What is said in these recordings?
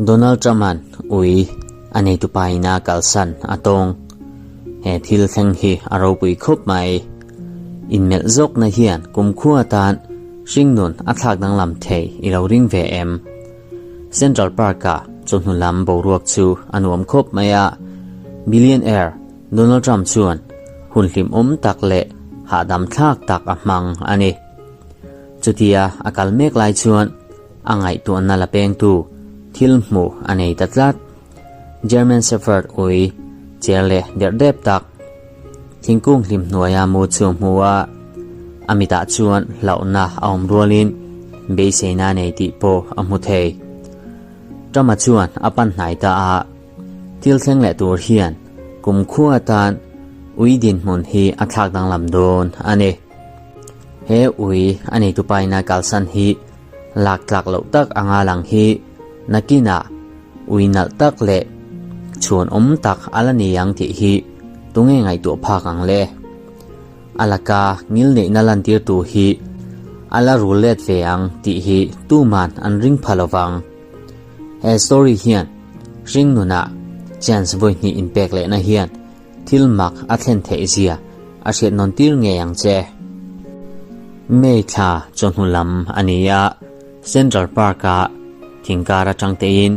Donald Trump-a'n ui a neitupa ina kalsan a tawng. He thil thleng hi a ropui khawp mai. Inmelh zawkna hian kumkhua atan hringnun a thlak danglam thei i lo ring ve em? Central Park-a chawhnu lam boruak chu a nuam khawp mai a, billionaire Donald Trump chuan hun hlimawm tak leh hahdam thlak tak a hmang a ni. Chutia a kal mek lai chuan a ngaihtuahna la pengtu thil hmuh a nei ta tlat. German Shepherd ui cher leh derh dep tak thingkung hlim hnuaia mu chu a hmu a, a mitah chuan hlauhna a awm rualin beiseina a nei tih pawh a hmu thei. Trump-a chuan a pan hnai ta a, thil thleng leh tur hian kumkhua atan ui dinhmun hi a thlak danglam dawn a ni. He ui a neitupaina kalsan hi lak tlak loh tak anga lang hi nakinah ui nalh tak leh chhuan awm tak a la ni ang tih hi tunge ngaihtuah phak ang le? A laka ngil neihna lantirtu hi a la rul let ve ang tih hi tuman an ring pha lo vang. He story hian hringnunah chance vawi hnih inpek lehna hian Thil mak a thlen theih zia a hriat nawn tir ngei ang che. May thla chawhnu lam a ni a, Central Park-a thingkar atang tein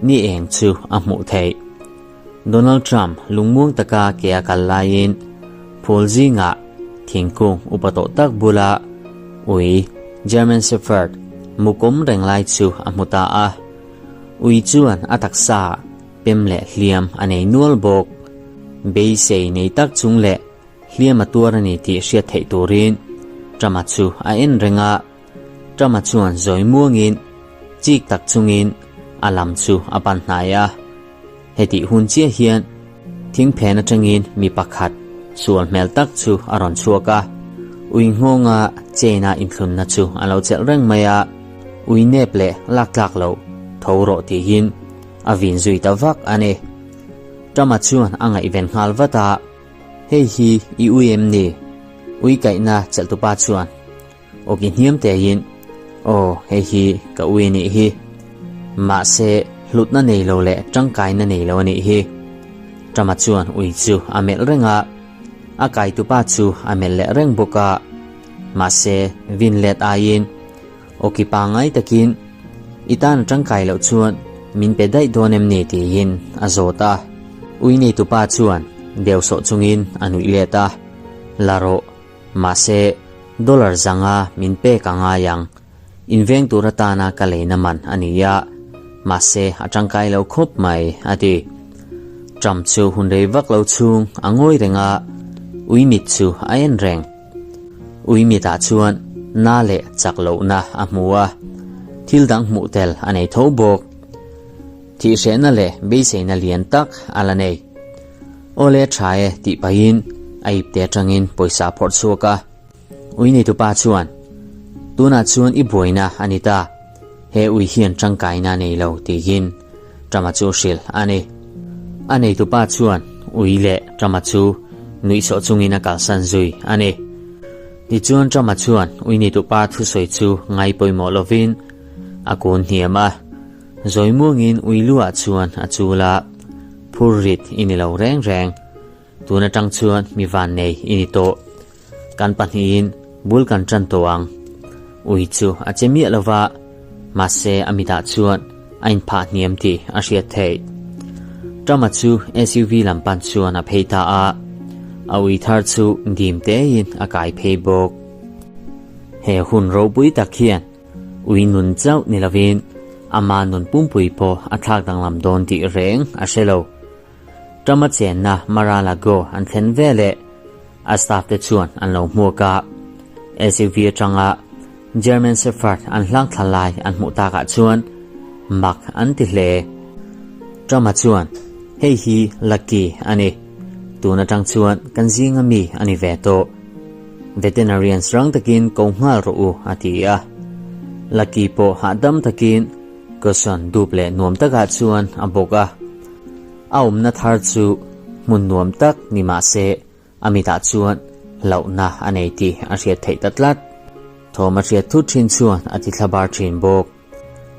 ni eng chu a hmuh theih. Donald Trump lungmuang taka ke a kal laiin phul zingah thingkung upa tawh tak bula ui German Shepherd mukawm reng lai chu a hmu ta a. Ui chuan a taksa Pem leh hliam a nei nual bawk. Beisei nei tak chung leh hliam a tuar a ni tih hriat theih turin Trump-a chu a en reng a. Trump-a chuan zawi muangin chik tak chungin a lam chu a pan hnai a. Hetih hun chiah hian thingphen atangin mi pakhat sual hmel tak chu a rawn chhuak a. Ui nghawnga chain-a inthlunna chu a lo chelh reng mai a. Ui nep leh lak tlak loh tho rawh tihin A vin zui ta vak a ni. Tama chuan a ngaihven nghal vat a, Hei hi i ui em ni? Ui kaihna chelhtupa chuan awki hniam tein, Aw, hei hi ka ui a nih hi. Mahse, hlutna nei lo leh tangkaina nei lo a nih hi. Tama chuan ui chu a melh reng a, a kaitupa chu a melh leh reng bawk a. Mahse, vin let aiin Awki pangngai takin, I tan a tangkai loh chuan min pe daih dawn em ni tiin a zawt a. Ui neitupa chuan deu sawh chungin a nuih let a, La rawh, mahse dollar zanga min pek a ngai ang, inveng tur atana ka leina man a ni a, mahse a tangkai lo khawp mai a ti. Trump chu hun rei vak lo chhung a ngawi reng a, ui mit chu a en reng. Ui mitah chuan na leh chak lohna a hmu a, thil dang hmuh tel a nei tho bawk. Thihhrehna leh beiseina lian tak a la nei. Awle tha e tih pahin a ipte atangin pawisa a phawrh chhuak a. Ui neitupa chuan, Tunah chuan i buaina a ni ta, he ui hian tangkaina a nei lo tiin Trump-a chu hrilh a ni. A neitupa chuan ui leh Trump-a chu nuihsawh chungin a kalsan zui a ni. Tichuan Trump-a chuan ui neitupa thusawi chu ngai pawimawh lovin a kun hniam a, zawi muangin ui luah chuan a chul a, Phur rit i ni lo reng reng. Tun atang chuan mi vannei i ni tawh. Kan pahnihin bul kan tan tawh ang. Ui chu a che miah lo va, mahse a mitah chuan a inphah hniam tih a hriat theih. Trump-a chu SUV lam pan chuan a phei ta a, a ui thar chu dim tein a kai phei bawk. He hun ropui tak hian ui nun chauh ni lovin ama nun pumpui pawh a thlak danglam dawn tih reng a hre lo. Trump-a chenna Mar-a-Lago an thlen veleh a staff te chuan an lo hmuak a, SUV atanga German Shepherd an hlang thla lai an hmuh takah chuan mak an ti hle. Trump-a chuan, Hei hi Lucky a ni. Tun atang chuan kan zinga mi a ni ve tawh. Veterinarians rang takin ko nghal rawh u, a ti a. Lucky pawh hahdam takin Cushion dup leh nuam takah chuan a bawk a. A awmna thar chu hmun nuam tak ni mah se a mitah chuan hlauhna a nei tih a hriat theih ta tlat. Thawm a hriat thut thin chuan a ti thlabar thin bawk.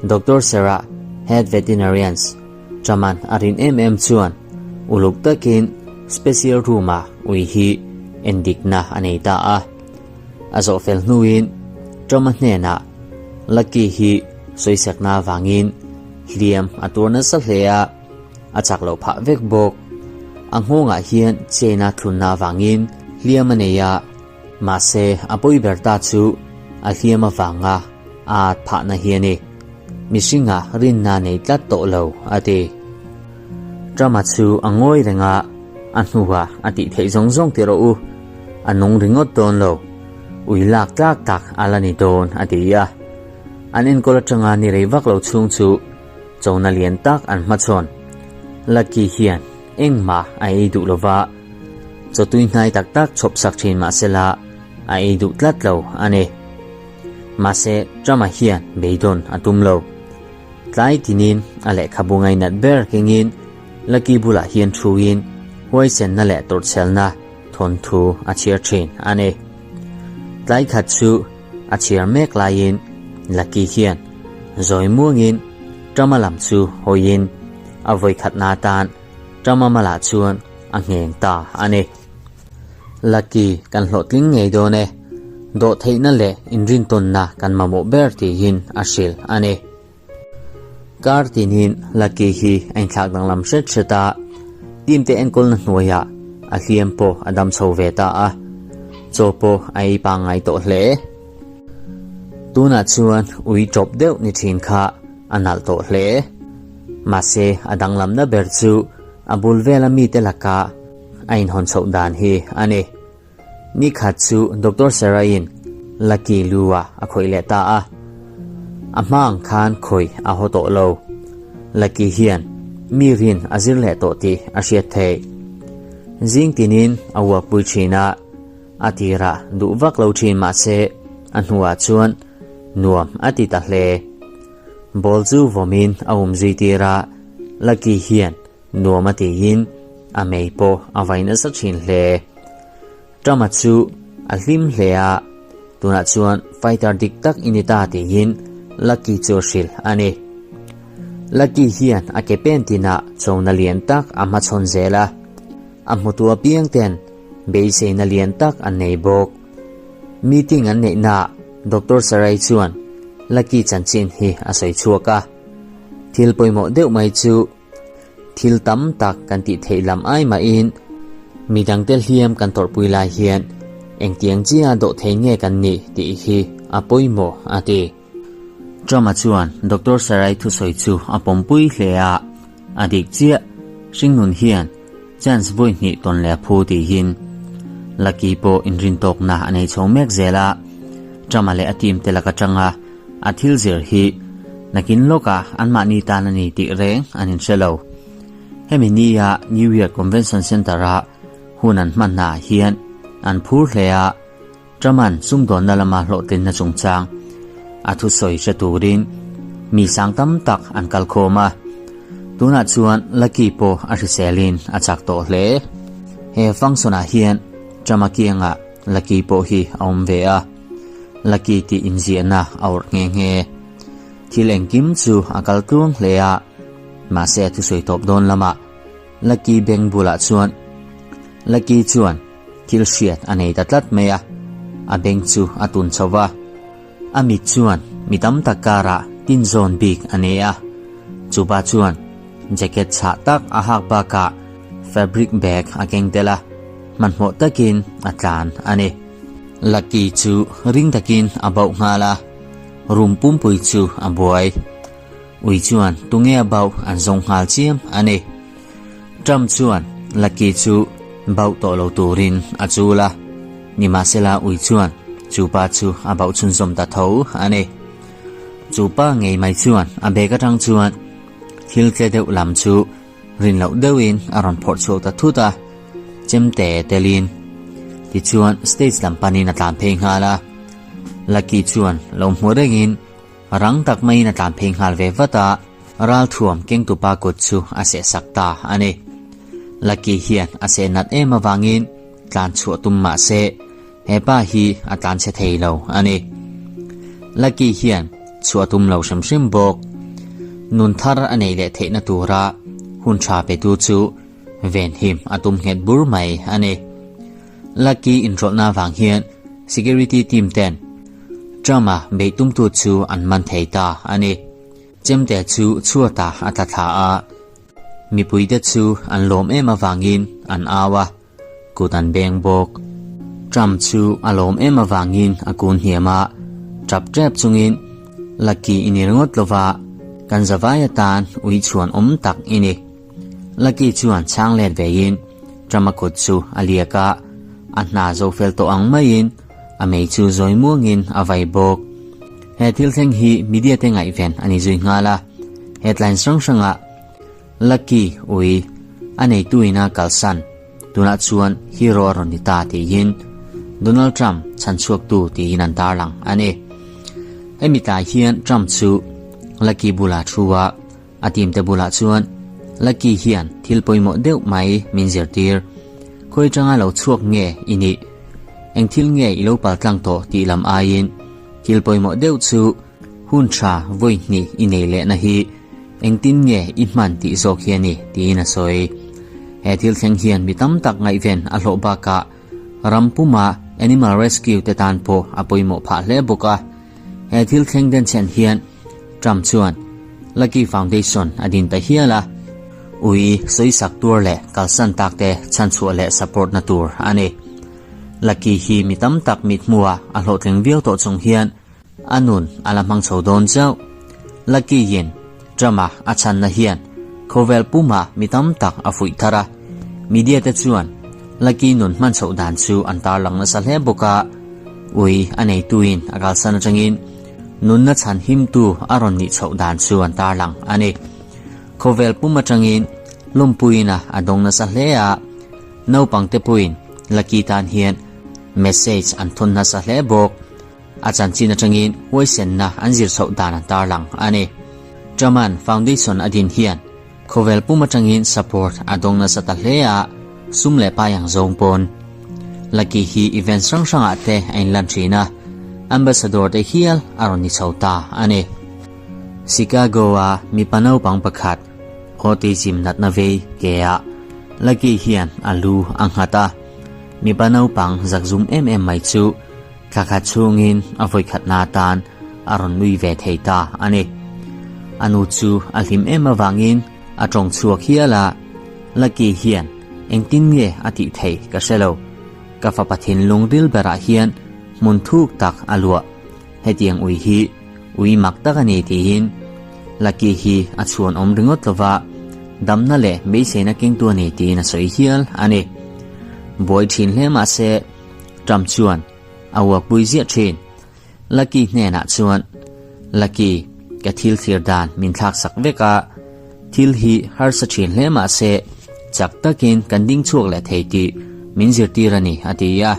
Doctor Sarah, Head Veterinarians, Chaman a rin em em chuan uluk takin special room ah ui hi endikna a nei ta a. A zawh fel hnuin Trump-a hnenah Lucky hi sawisakna avangin hliam a tur nasa hle a, a chak loh phah vek bawk. A nghawngah hian chain a thlunna avangin hliam a nei a, mahse a pawi ber ta chu a hliam avanga a at phahna hi a ni. Mihringah rinna nei tlat tawh lo, a ti. Trump-a chu a ngawi reng a, a hnuah a tih theih zawng zawng ti rawh u, a nung ringawt dawn lo, ui lak tlak tak a la ni dawn, a ti a. An enkawl atanga ni rei vak lo chhung chu chona lian tak an hmachhawn. Lucky hian engmah a ei duh lo va, chawtui hnai tak tak chhawp sak thin mah sela a ei duh tlat lo a ni. Mahse, Trump-a hian beidawn a tum lo. Tlai tinin a lehkhabu ngainat ber kengin Lucky bulah hian thuin huaisenna leh tawrhchhelna thawnthu a chhiar thin a ni. Tlai khat chu a chhiar mek laiin Lucky hian zawi muangin Trump-a lam chu hawiin a vawikhatna atan Trump-a malah chuan a ngheng ta a ni. Lucky kan hlawhtling ngei dawn e, dawhtheihna leh inrintawnna kan mamawh ber tiin a hrilh a ni. Kar tinin Lucky hi a inthlak danglam hret hret a, team te enkawlna hnuaiah a hliam pawh a dam chho ve ta a, chaw pawh a ei pangngai tawh hle. Tunah chuan ui tawp deuh ni thin kha a nalh tawh hle. Mahse a danglamna ber chu a bul vela mite laka a inhawn chhoh dan hi a ni. Ni khat chu Doctor Sarah-in Lucky lu-ah a khawih leh ta a. A hma ang khan khawih a haw tawh lo. Lucky hian mi rin a zir leh tawh tih a hriat theih. Zing tinin a uakpui thin a, a tirah duh vak lo thin mah se a hnuah chuan nuam a ti ta hle. Ball chu vawmin a um zui tir a, Lucky hian Nuam a tiin a mei pawh a vai nasa thin hle. Trump-a chu a hlim hle a, tunah chuan fighter dik tak i ni ta tiin Lucky chu a hrilh a ni. Lucky hian a ke pen tinah chona lian tak a hmachhawn zel a, a hmutu apiang ten beiseina lian tak an nei bawk. Meeting an neihnaah Doctor Sarai chuan Lucky chanchin hi a sawi chhuak a, thil pawimawh deuh mai chu Thil tam tak kan tih theih lam ai mahin midangte hliam kan tawrhpui lai hian engtiang chiah dawh thei nge kan nih tih hi a pawimawh a ti. Trump-a chuan Doctor Sarai thusawi chu a pawmpui hle a, a dik chiah, hringnun hian chance vawi hnih tawn leh a phu tihin Lucky pawh inrintawkna a nei chho mek zel a, Trump-a leh a team te lak atanga A thil zir hi nakin lawkah anmahni tan a ni tih reng an inhre lo. Hemi nia New York Convention Center-a hun an hman hnaah hian an phur hle a, Trump-a'n sumdawnna lama hlawhtlinna chungchang a thusawi hre turin mi sang tam tak an kal khawm a. Tunah chuan Lucky pawh a hriselin a chak tawh hle. He function-ah hian Trump-a kiangah Lucky pawh hi a awm ve a. Lucky tih inziahna a awrh nghe nghe. Thil engkim chu a kal tluang hle a, mahse a thusawi tawp dawn lamah Lucky beng bulah chuan Lucky chuan thil hriat a nei ta tlat mai a, a beng chu a tun chho va. A mit chuan mi tam tak karah tin zawn bik a nei a, chupa chuan jacket chhah tak a hak bakah fabric bag a keng tel a, hmanhmawh takin a tlan a ni. Lucky chu ring takin a bauh nghal a, room pumpui chu a buai. Ui chuan tunge a bauh an zawng nghal chiam a ni. Trump chuan Lucky chu bauh tawh lo turin a chul a, nimahsela ui chuan chu pa chu a bauh chhunzawm ta tho a ni. Chu pa ngei mai chuan a bag atang chuan thil tle deuh lam chu rin loh deuhin a rawn phawrh chhuak ta thut a, chemte telin. Tichuan stage lam panin a tlan phei nghal a, Lucky chuan lo hmu rengin Rang tak maiin a tlan phei nghal ve vat a, ralthuam kengtupa kut chu a seh sak ta a ni. Lucky hian a seh nat em avangin tlan chhuah tum mah se, he pa hi a tlan chhe thei lo a ni. Lucky hian chhuah tum lo hrim hrim bawk. Nun thar a nei leh theihna tura hun tha petu chu venhim a tum nghet bur mai a ni. Lucky inrawlhna vang hian security team ten Trump-a beih tumtu chu an man thei ta a ni. Chemte chu chhuatah a tla thla a, mipuite chu an lawm em avangin an au a, kut an beng bawk. Trump chu a lawm em avangin a kun hniam a, tap tep chungin, Lucky i ni ringawt lova, kan zavai atan ui chhuan awm tak i ni. Lucky chuan chhang let vein Trump-a kut chu a liak a, a hna zo fel tawh ang maiin a mei chu zawi muangin a vai bawk. He thil thleng hi media te ngaihven a ni zui nghal a, headlines hrang hrangah Lucky ui a neituin a kalsan tunah chuan hero a rawn ni ta tiin Donald Trump chhanchhuaktu tiin an tarlang a ni. Hemi tlai hian Trump chu Lucky bulah thu a, A team te bulah chuan Lucky hian thil pawimawh deuh mai min zirtir. Khawi tanga lo chhuak nge i nih? Eng thil nge i lo paltlang tawh tih lam aiin thil pawimawh deuh chu hun tha vawi hnih i nei lehna hi engtin nge i hman tih zawk hi a ni tiin a sawi. He thil thleng hian mi tam tak ngaihven a hlawh bakah ram puma animal rescue te tan pawh a pawimawh phah hle bawk a. He thil thleng denchhen hian Trump chuan Lucky Foundation a din ta hial a, ui sawisak tur leh kalsan tak te chhanchhuah leh support na tur a ni. Lucky hi mi tam tak mit hmuha a hlawhtling viau tawh chung hian a nun a la hmang chho dawn chauh. Lucky in Trump-a a chhanna hian khawvel pumah mi tam tak a fuih thar a, media te chuan Lucky nun hman chhoh dan chu an tarlang nasa hle bawk a, ui a neituin a kalsan atangin nunna chhan himtu a rawn nih chhoh dan chu an tarlang a ni. Khawvel pum atangin lawmpuiin a a dawng nasa hle a, naupang te pawhin Lucky tan hian message an thawn nasa hle bawk. A chanchin atangin huaisenna an zir chhoh dan an tarlang a ni. Truman Foundation a din hian khawvel pum atangin support a dawng nasa ta hle a, sum leh pai ang zawng pawn. Lucky hi events hrang hrangah te a inlan thin a, ambassador te hial a rawn ni chho ta a ni. Chicago-a mipa naupang pakhat autism natna vei ke ah Lucky hian a lu a nghat a, mipa naupang zakzum em em mai chu Thla khat chhungin a vawikhatna atan a rawn nui ve thei ta a ni. A nu chu a hlim em avangin a tawng chhuak hial a, Lucky hian engtin nge a tih theih ka hre lo. Ka fapa thinlung ril berah hian hmun thuk tak a luah. Hetiang ui hi ui mak tak a ni tiin Lucky hi a chhuan awm ringawt lova, damna leh beiseina kengtu a ni tiin a sawi hial a ni. Buai thin hle mahse, Trump chuan a uakpui ziah thin. Lucky hnenah chuan, Lucky, ka thil thlir dan min thlak sak vek a, thil hi harsa thin hle mah se chak takin kan ding chhuak leh thei tih min zirtir a ni, a ti a.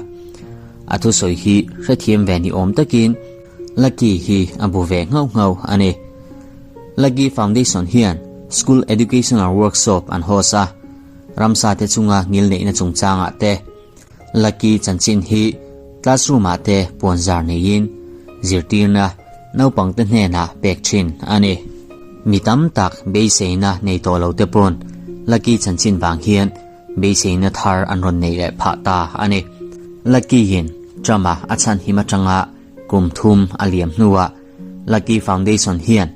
A thusawi hi hrethiam ve ni awm takin Lucky hi a bu ve nghauh nghauh a ni. Lucky Foundation hian School Educational Workshop an host a, ramsa te chunga ngilneihna chungchangah te, Lucky chanchin hi classroom ah te puanzar neiin zirtirna naupang te hnenah pek thin a ni. Mi tam tak beiseina nei tawh lo te pawn Lucky chanchin vang hian beiseina thar an rawn nei leh phah ta a ni. Lucky in Trump-a a chhanhim atanga kum thum a liam hnuah Lucky Foundation hian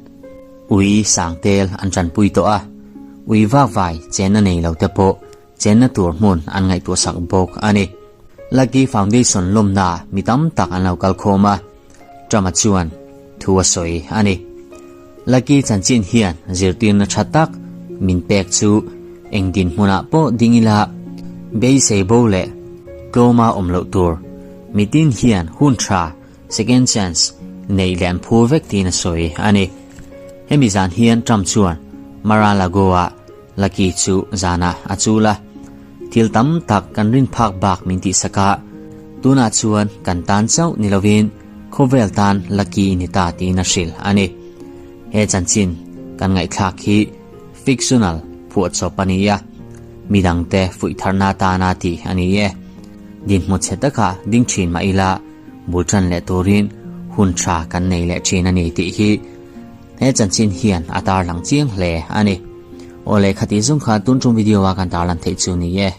ui sangtel an tanpui tawh a, ui vakvai chenna nei lo te pawh Chenna tur hmun an ngaihtuah sak bawk a ni. Lucky Foundation lawmna mi tam tak an lo kal khawm a, Trump-a chuan thu a sawi a ni. Lucky chanchin hian zirtirna tha tak min pek chu eng dinhmunah pawh ding ila beisei bo leh tlawma awm loh tur mitin hian hun tha, second chance, neih leh an phur vek tiin a sawi a ni. Hemi zan hian Trump chuan Mar-a-Lago-ah Lucky chu zanah a chul a, thil tam tak kan rin phak bak min tihsak a, tunah chuan kan tan chauh ni lovin khawvel tan Lucky i ni ta tiin a hrilh a ni. He chanchin kan ngaihthlak hi fictional phuahchawp a ni a, midangte fuihtharna atana tih a ni e. Dinhmu chhe takah ding thin mah ila bul tan leh turin hun tha kan nei leh thin a ni tih hi. He chanchin hian a tarlang chiang hle a ni. Awle khati zawng kha tun tum video a kan tarlan theih chu ni e.